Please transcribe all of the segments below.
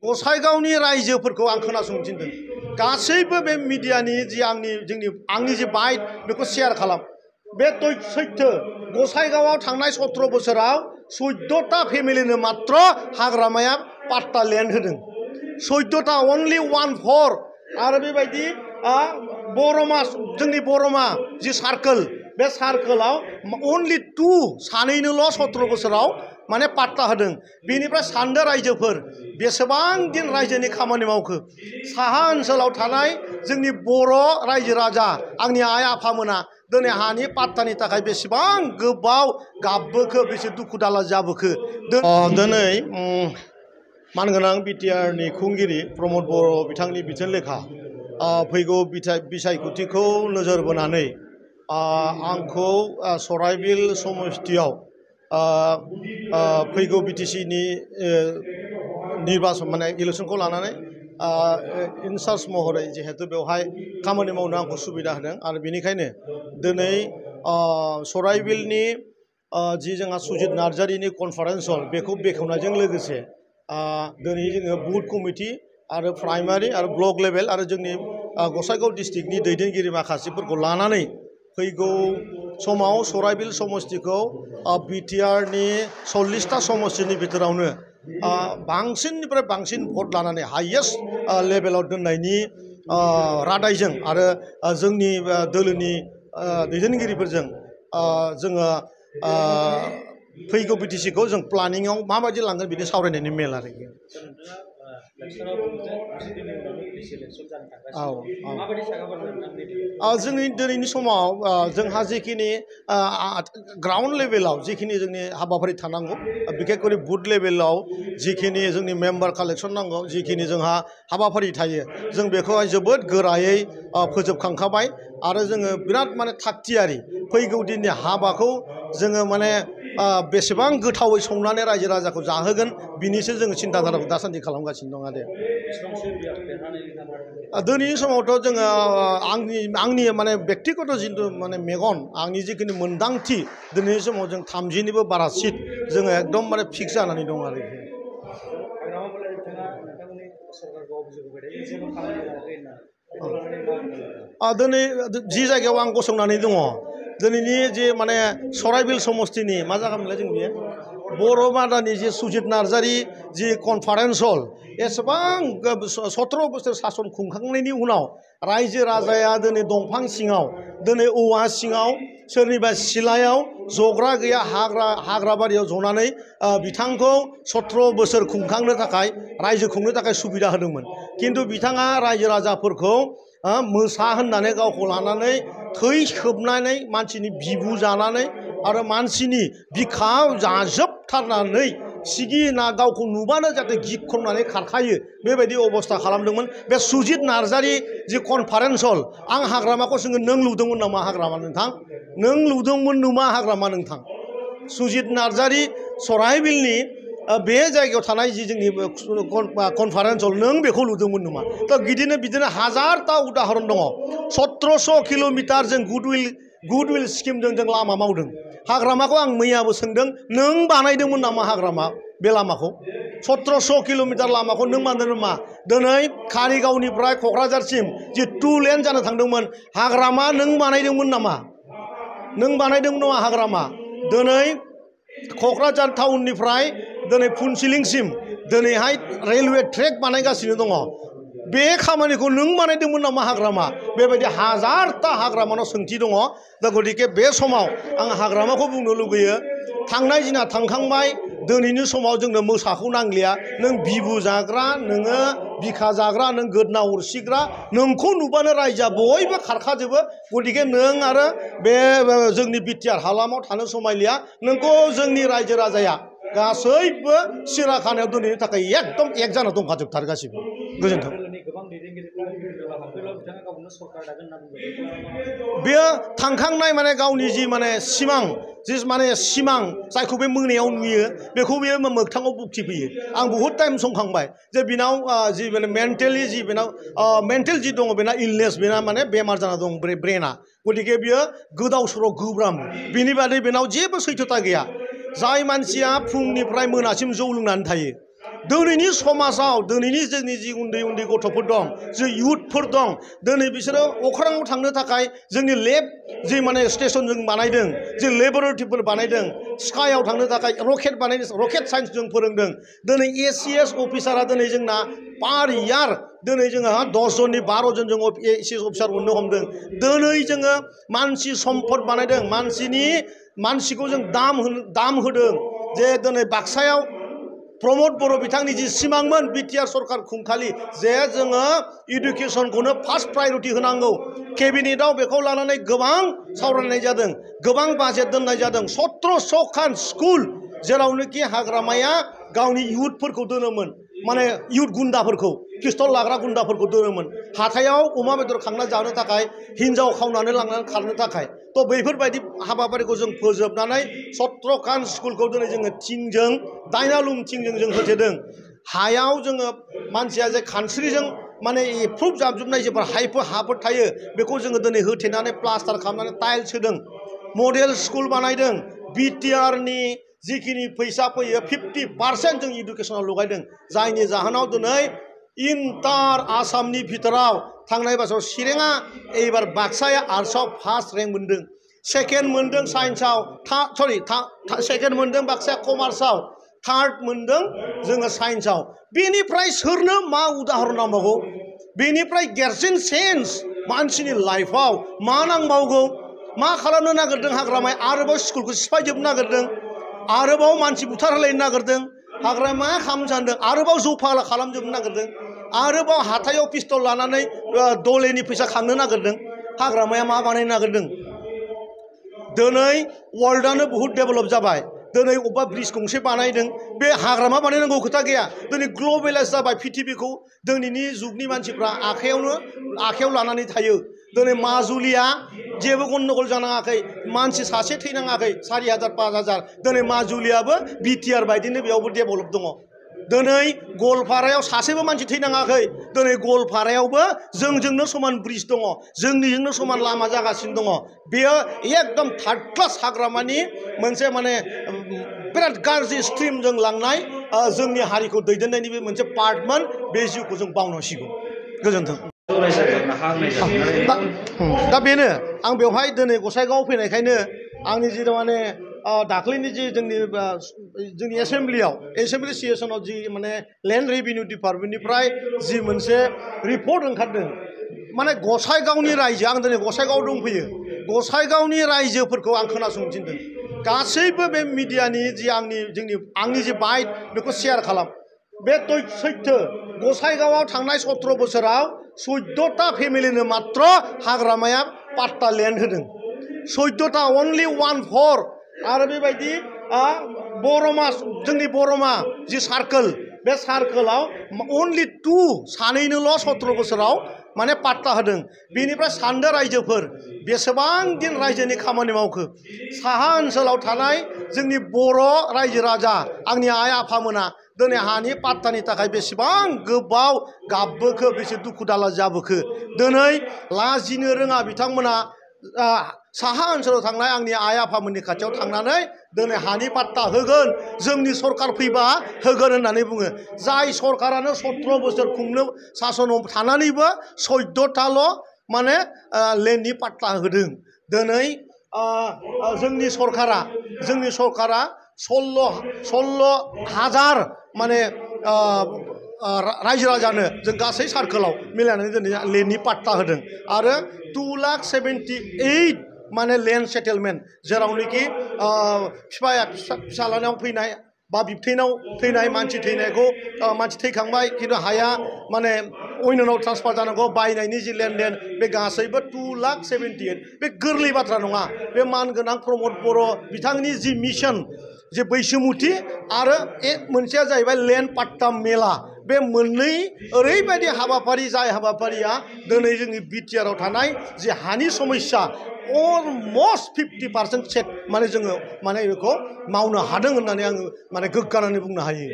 गसाइगावनि रायजोफोरखौ आं खोनासंनो थिनदों गासैबो बे मिडियानि जि आंनि जे बाइट बेखौ शेयार खालाम बे सैथो गसाइगावआव थांनाय 17 बोसोराव 14टा फेमिलिनो मात्र हाग्रामाया पाट्टा लेन्ड होदों 14टा अनलि 1/4 आरो बेबायदि बरमा जोंनि बरमा जि सार्कोल बे सार्कोलाव अनलि 2 सानैनोल' 17 बोसोराव माने पाट्टा होदों बेनिफ्राय सानदो रायजोफोर बेसेबां दिन रायजोनि खामानि मावखो साहा ओनसोलाव थानाय जोंनि बर' रायजो राजा आंनि आइ आफामोना दिनै हानि पाट्टानि थाखाय बेसेबां गोबाव गाबबोखो बेसे दुखु दाला जाबोखो दिनै मानगोनां बिटिआरनि खुंगिरि प्रमद बर' बिथांनि बिथोन लेखा फैगौ बिसायख'थिखौ नोजोर बोनानै आंखौ सराइबिल समस्तियाव फैगौ बिटिसिनि निर्बाचन माने इलेक्सनखौ लानानै इनचार्ज महरै जिहेतु बेवहाय खामानि मावनो आंखौ सुबिदा होदों आरो बेनिखायनो दिनै सराइबिलनि जि जोंहा सुजित नार्जारिनि कनफारेन्स हल बेखौ बेखेवनायजों लोगोसे दिनै जोङो बुथ कमिटि आरो प्राइमारि आरो ब्लक लेभेल आरो जोंनि गसाइगाव डिस्ट्रिक्टनि दैदेनगिरि माखासेफोरखौ लानानै फैगौ समाव सराइबिल समस्तिखौ बिटिआरनि 40टा समस्तिनि बिथोरावनो बांसिननिफ्राय बांसिन भट लानानै हाइएस्ट लेभेलाव दोननायनि रादायजों आरो जोंनि दोलोनि दैदेनगिरिफोरजों जोङो फैगौ बिटिसिखौ जों प्लानिंआव माबायदि लांगोन बिनि सावरायनायनि मेल आरोखि जोंनि दिनैनि समाव जोंहा जिखिनि ग्राउन्ड लेभेलाव जिखिनि जोंनि हाबाफारि थानांगौ बिखेखकरि बुथ लेभेलाव जिखिनि जोंनि मेम्बार कालेक्सन नांगौ जिखिनि जोंहा हाबाफारि थायो जों बेखौहाय जोबोद गोरायै फोजोबखांखाबाय आरो जोङो बिराद माने थागथियारि फैगौ दिननि हाबाखौ जोङो माने बेसेबां गोथावै संनानै रायजो राजाखौ जाहोगोन बिनिसो जोङो सिन्थाधाराखौ दासान्दि खालामगासिनो दं आरो दिनैनि समावथ' जोङो आंनि माने बेक्तिगत जिथु माने मेगन आंनि जिखिनि मोन्दांथि दिनैनि समाव जों 30निबो बारा सिट जोङो एकदम माने फिक्स जानानै दं आरोखि दिनै जि जायगायाव आं गसंनानै दङ दिनैनि जे माने सराइबिल समस्तिनि मा जागामोनलाय जों बेयो बर' मादानि जे सुजित नार्जारि जि कनफारेन्स हल एसेबां 17 बोसोर सासन खुंखांनायनि उनाव रायजो राजाया दिनै दंफां सिङाव दिनै औवा सिङाव सोरनिबा सिलायाव जग्रा गैया हाग्रा बारियाव जनानै बिथांखौ 17 बोसोर खुंखांनो थाखाय रायजो खुंनो थाखाय सुबिदा होदोंमोन खिन्थु बिथाङा रायजो राजाफोरखौ मोसा होननानै गावखौ लानानै थै सोबनानै मानसिनि बिबु जानानै आरो मानसिनि बिखा जाजोबथारनानै सिगिना गावखौ नुबानो जाहाथे गिख्रंनानै खारखायो बेबायदि अबस्था खालामदोंमोन बे सुजित नार्जारि जि कनफारेन्स हल आं हाग्रामाखौ सोङो नों लुदोंमोन नामा हाग्रामा नोंथां नों लुदोंमोन नामा हाग्रामा नोंथां सुजित नार्जारि सराइबिलनि बे जायगायाव थानाय जि जोंनि कनफारेन्स हल नों बेखौ लुदोंमोन नामा दा बिदिनो हाजारता उदाहरन दङ 1700 किल'मिटार जों गुडविल स्किमजों जों लामा मावदों हाग्रामाखौ आं मैयाबो सोंदों नों बानायदोंमोन नामा हाग्रामा बे लामाखौ 1700 किल'मिटार लामाखौ नों बानायदों नामा दिनै कारिगावनिफ्राय क'क्राझारसिम जि 2 लेन जानो थांदोंमोन हाग्रामा नों बानायदोंमोन नामा हाग्रामा दिनै क'क्राझार टाउननिफ्राय दिनै फुनसिलिंसिम दिनैहाय रेलवे ट्रेक बानायगासिनो दङ बे खामानिखौ नों बानायदोंमोन नामा हाग्रामा बेबायदि हाजारता हाग्रामानाव सोंथि दङ दा गतिके बे समाव आं हाग्रामाखौ बुंनो लुगैयो थांनाय दिना थांखांबाय दिनैनि समाव जोंनो मोसाखौ नांलिया नों बिबु जाग्रा नोङो बिखा जाग्रा नों गोदना अरसिग्रा नोंखौ नुबानो रायजोआ बयबो खारखाजोबो गतिके नों आरो बे जोंनि बिटिआर हालामाव थानो समायलिया नोंखौ जोंनि रायजो राजाया गासैबो सिराखानायाव दिनैनि थाखाय एकदम एक जाना दंखाजोबथार गासिबो गोजोन्थों बेयो थांखांनाय माने गावनि जि माने सिमां जायखौ बे मोनायाव नुयो बेखौ बेयो मोगथाङाव बुखिफैयो आं बहुद टाइम संखांबाय जे बिनाव जि माने मेन्टेलि जि बिनाव मेन्टेल जि दङ बेना इलनेस बेना माने बेमार जाना दं ब्रेना गतिके बियो गोदाव सोराव गोब्राम बिनि बादै बेनाव जेबो सैथोता गैया जाय मानसिया फुंनिफ्राय मोनासिम जौ लोंनानै थायो दिनैनि समाजाव दिनैनि जोंनि जि उन्दै उन्दै गथ'फोर दं जि इयुथफोर दं दिनै बिसोरो अख्राङाव थांनो थाखाय जोंनि लेब जि माने स्टेसन जों बानायदों जि लेबरेटरिफोर बानायदों स्कायाव थांनो थाखाय रकेट बानायदों रकेट साइन्स जों फोरोंदों दिनै ACS अफिसारा दिनै जोंना पार इयार दिनै जोङो 10 जननि 12 जन जों ACS अफिसार मोननो हमदों दिनै जोङो मानसि सम्पद बानायदों मानसिखौ जों दाम होदों जे दिनै बाक्सायाव प्रमद बर' बिथांनि जि सिमांमोन BTR सरकार खुंखालि जे जोङो इडुकेसनखौनो फार्स्ट प्रायोरिटी होनांगौ केबिनेटआव बेखौ लानानै गोबां सावरायनाय जादों गोबां बाजेट दोननाय जादों 1700 खान स्कुल जेरावनोखि हाग्रामाया गावनि इयुथफोरखौ दोनोमोन माने इयुथ गुन्दाफोरखौ पिस्तल लाग्रा गुन्दाफोरखौ दोनोमोन हाथायाव अमा बेदर खांना जानो थाखाय हिन्जाव खावनानै लांनानै खारनो थाखाय तो बैफोरबायदि हाबाफारिखौ जों फोजोबनानै 17 खान स्कुलखौ दिनै जोङो थिंजों डाइनालुम थिंजों जों होथेदों हायाव जोङो मानसिया जे खानस्रिजों माने एप्रुभ जाबजुबनाय जेफोर हाफोर थायो बेखौ जोङो दिनै होथेनानै प्लास्टार खालामनानै टाइल्स होदों मडेल स्कुल बानायदों BTR नि जिखिनि फैसा फैयो 50% जों इडुकेसनाव लगायदों जायनि जाहोनाव दिनै इन्टार आसामनि भितराव थांनाय बोसोराव चिराङा एबार बाक्साया आर्ट्सआव फार्स्ट रेंक मोनदों सेकेन्ड मोनदों साइन्सआव सेकेन्ड मोनदों बाक्साया कमार्सआव थार्ड मोनदों जोङो साइन्सआव बेनिफ्राय सोरनो मा उदाहरन नांबावगौ बेनिफ्राय देरसिन सेन्स मानसिनि लाइफआव मा नांबावगौ मा खालामनो नागिरदों हाग्रामाया आरोबाव स्कुलखौ सिफायजोबनो नागिरदों आरोबाव मानसि बुथारलायनो नागिरदों हाग्रामाया मा खालामनो सानदों आरोबाव जौ फाग्ला खालामजोबनो नागिरदों आरोबाव हाथायाव पिस्तल लानानै दलेनि फैसा खांनो नागिरदों हाग्रामाया मा बानायनो नागिरदों दिनै वर्ल्डआनो बहुत डेभेलप जाबाय दिनै अबेबा ब्रिज गंसे बानायदों बे हाग्रामा बानायनांगौ खोथा गैया दिनै ग्लबेलाइज जाबाय पृथिबीखौ दिनैनि जुगनि मानसिफ्रा आखायाव लानानै थायो दिनै माजुलिया जेबो गन्डगल जानाङाखै मानसि सासे थैनाङाखै 4000 5000 दिनै माजुलियाबो BTR बायदिनो बेयावबो डेभेलप दङ दिनै गलपारायाव सासेबो मानसि थैनाङाखै दिनै गलपारायावबो जोंजोंनो समान ब्रिज दङ जोंनिजोंनो समान लामा जागासिनो दङ बेयो एकदम थार्ड क्लास हाग्रामानि मोनसे माने बिराद गाज्रि स्ट्रिमजों लांनाय जोंनि हारिखौ दैदेननायनि बे मोनसे पार्टमोन बे जिउखौ जों बावनांसिगौ गोजोन्थों दा बेनो आं बेवहाय दिनै गसाइगाव फैनायखायनो आंनि जि माने दाख्लैनि जि जोंनि एसेम्बलि सेसनाव जि माने लेन्ड रेभिनिउ डिपार्टमेन्टनिफ्राय जि मोनसे रिपर्ट ओंखारदों माने गसाइगावनि रायजो आं दिनै गसाइगाव दंफैयो गसाइगावनि रायजोफोरखौ आं खोनासंनो थिनदों गासैबो बे मिडियानि जि आंनि जि बाइट बेखौ शेयार खालाम बे सैथो गसाइगावआव थांनाय 17 बोसोराव 14टा फेमिलिनो मात्र हाग्रामाया पाट्टा लेन्ड होदों 14टा अनलि 1/4 आरो बेबायदि बरमा जोंनि बरमा जि सार्कोल बे सार्कोलाव अनलि 2 सानैनोल' 17 बोसोराव माने पाट्टा होदों बेनिफ्राय सानदो रायजोफोर बेसेबां दिन रायजोनि खामानि मावखो साहा ओनसोलाव थानाय जोंनि बर' रायजो राजा आंनि आइ आफामोना दिनै हानि पाट्टानि थाखाय बेसेबां गोबाव गाबबोखो बेसे दुखु दाला जाबोखो दिनै लाजिनो रोङा बिथांमोना साहा ओनसोलाव थांनाय आंनि आइ आफामोननि खाथियाव थांनानै दिनै हानि पाट्टा होगोन जोंनि सरकार फैबा होगोन होननानै बुङो जाय सरकारानो 17 बोसोर खुंनो सासनाव थानानैबो 14टाल' माने लेन्डनि पाट्टा होदों दिनै जोंनि सरकारा 16,000 माने रायजो राजानो जों गासै सार्कोलाव मिलायनानै दिनै लेन्डनि पाट्टा होदों आरो 2,78,000 माने लेन्ड सेटेलमेन्ट जेरावनोखि फिसालानाव फैनाय बा बिबथैनाव थैनाय मानसि थैनायखौ मानसि थैखांबाय खिन्थु हाया माने अन्यनाव ट्रान्सफार जानांगौ बायनायनि जि लेनदेन बे गासैबो 2,78,000 बे गोरलै बाथ्रा नङा बे मानगोनां प्रमद बर' बिथांनि जि मिशन जे बैसोमुथि आरो मोनसेया जाहैबाय लेन्ड पाट्टा मेला बे मोननै ओरैबायदि हाबाफारि जाय हाबाफारिया दिनै जोंनि BTR आव थानाय जि हानि समस्या अलमस्ट 50% सेट माने जोङो माने बेखौ मावनो हादों होननानै आङो माने गोग्गानानै बुंनो हायो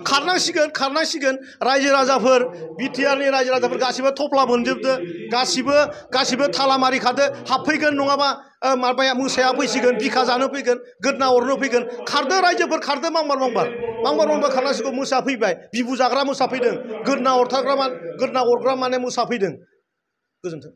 खारनांसिगोन रायजो राजाफोर बिटिआरनि रायजो राजाफोर गासिबो थफ्ला मोनजोबदो गासिबो थालामारि खादो हाबफैगोन नङाबा माबाया मोसाया फैसिगोन बिखा जानो फैगोन गोदना अरनो फैगोन खारदो रायजोफोर खारदो मांबार खारनांसिगौ मोसाफैबाय बिबु जाग्रा मोसाफैदों गोदना अरग्रा माने मोसाफैदों गोजोन्थों